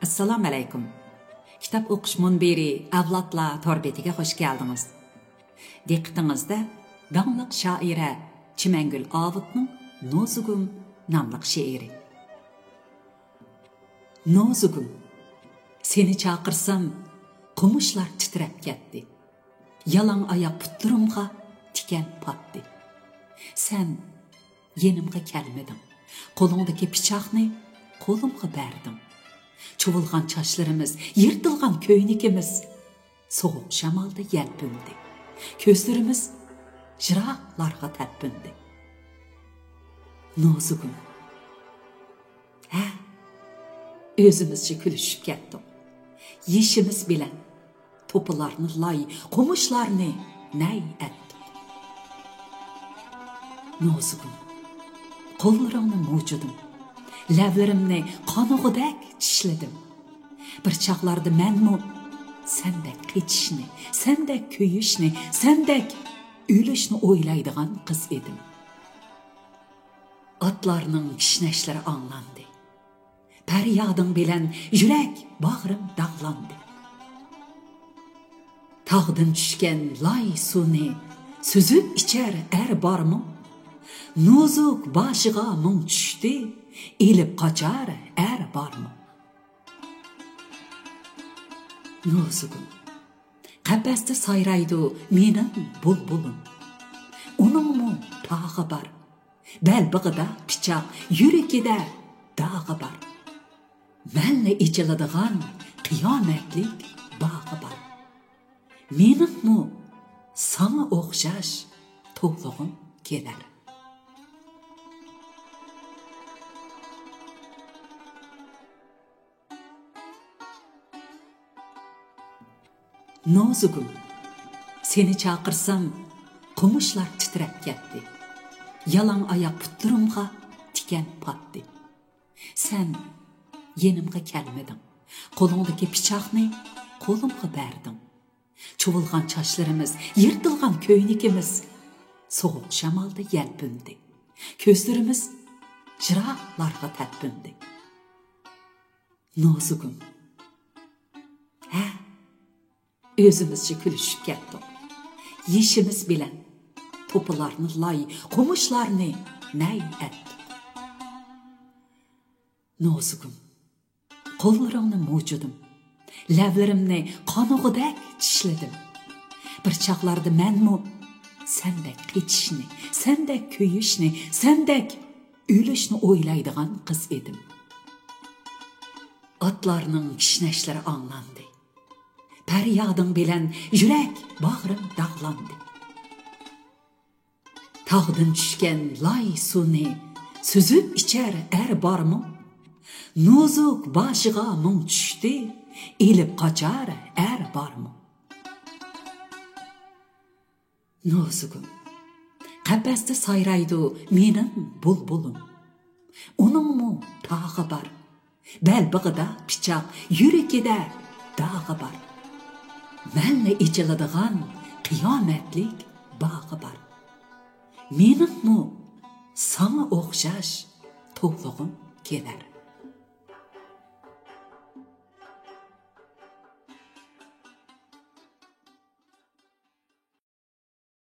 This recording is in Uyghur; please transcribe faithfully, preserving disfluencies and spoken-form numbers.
ئەسسالامۇ ئەلەيكۇم. كىتاب ئوقۇش مۇنبىرى ئەۋلادلار تور بېتىگە خۇش كەلدىڭىز. دىققىتىڭىزدە داڭلىق شائىرە چىمەنگۈل ئاۋۇتنىڭ نوزۇگۇم ناملىق شېئىرى. نوزۇگۇم، سېنى چاقىرسام، قومۇشلار تىترەپ كەتتى. يالاڭ ئاياق پۇتلىرىمغا تىكەن پاتتى. سەن يېنىمغا كەلمىدىڭ. قولۇڭدىكى پىچاقنى قولۇمغا بەردىڭ. چۇۋۇلغان چاچلىرىمىز، يىرتىلغان كۆينىكىمىز سوغۇق شامالدا يەلپۈندى. كۆزلىرىمىز يىراقلارغا تەلپۈندى. نوزۇگۇم. ھە، ئۆزىمىزچە كۈلۈشۈپ كەتتۇق. يېشىمىز بىلەن توپىلارنى لاي، قومۇشلارنى نەي ئەتتۇق. نوزۇگۇم، قوللىرىڭنى مۇجۇدۇم، لەۋلىرىمنى قانىغۇدەك چىشلىدىم. بىر چاغلاردا مەنمۇ سەندەك قېچىشنى، سەندەك كۆيۈشنى، سەندەك ئۆلۈشنى ئويلايدىغان قىز ئىدىم. ئاتلارنىڭ كىشنەشلىرى ئاڭلاندى. پەريادىڭ بىلەن يۈرەك باغرىم داغلاندى. تاغدىن چۈشكەن لاي سۇنى سۈزۈپ ئىچەر ئەر بارمۇ؟ نوزۇك باشىغا مۇڭ چۈشتى، ئېلىپ قاچار ئەر بارمۇ؟ نوزۇگۇم، قەپەستە سايرايدۇ مېنىڭ بۇلبۇلۇم. ئۇنىڭمۇ تاغى بار. بەلبېغىدا پىچاق، يۈرىكىدە داغى بار. مەنلا ئېچىلىدىغان قىيامەتلىك باغى بار. مېنىڭمۇ ساڭا ئوخشاش توۋلىغۇم كېلەر. نوزۇگۇم، سېنى چاقىرسام، قومۇشلار تىترەپ كەتتى. يالاڭ ئاياق پۇتلىرىمغا تىكەن پاتتى. سەن يېنىمغا كەلمىدىڭ. قولۇڭدىكى پىچاقنى قولۇمغا بەردىڭ. چۇۋۇلغان چاچلىرىمىز، يىرتىلغان كۆينىكىمىز سوغۇق شامالدا يەلپۈندى. كۆزلىرىمىز يىراقلارغا تەلپۈندى. نوزۇگۇم. ھە، ئۆزىمىزچە كۈلۈشۈپ كەتتۇق. يېشىمىز بىلەن توپىلارنى لاي، قومۇشلارنى نەي ئەتتۇق. نوزۇگۇم، قوللىرىڭنى مۇجۇدۇم. لەۋلىرىمنى قانىغۇدەك چىشلىدىم. بىر چاغلاردا مەنمۇ سەندەك قېچىشنى، سەندەك كۆيۈشنى، سەندەك ئۆلۈشنى ئويلايدىغان قىز ئىدىم. ئاتلارنىڭ كىشنەشلىرى ئاڭلاندى. پەريادىڭ بىلەن يۈرەك باغرىم داغلاندى. تاغدىن چۈشكەن لاي سۇنى سۈزۈپ ئىچەر ئەر بارمۇ؟ نوزۇك باشىغا مۇڭ چۈشتى، ئېلىپ قاچار ئەر بارمۇ؟ نوزۇگۇم، قەپەستە سايرايدۇ مېنىڭ بۇلبۇلۇم. ئۇنىڭمۇ تاغى بار. بەلبېغىدا پىچاق، يۈرىكىدە داغى بار. مەنلا ئېچىلىدىغان قىيامەتلىك باغى بار. مېنىڭمۇ ساڭا ئوخشاش توۋلىغۇم كېلەر.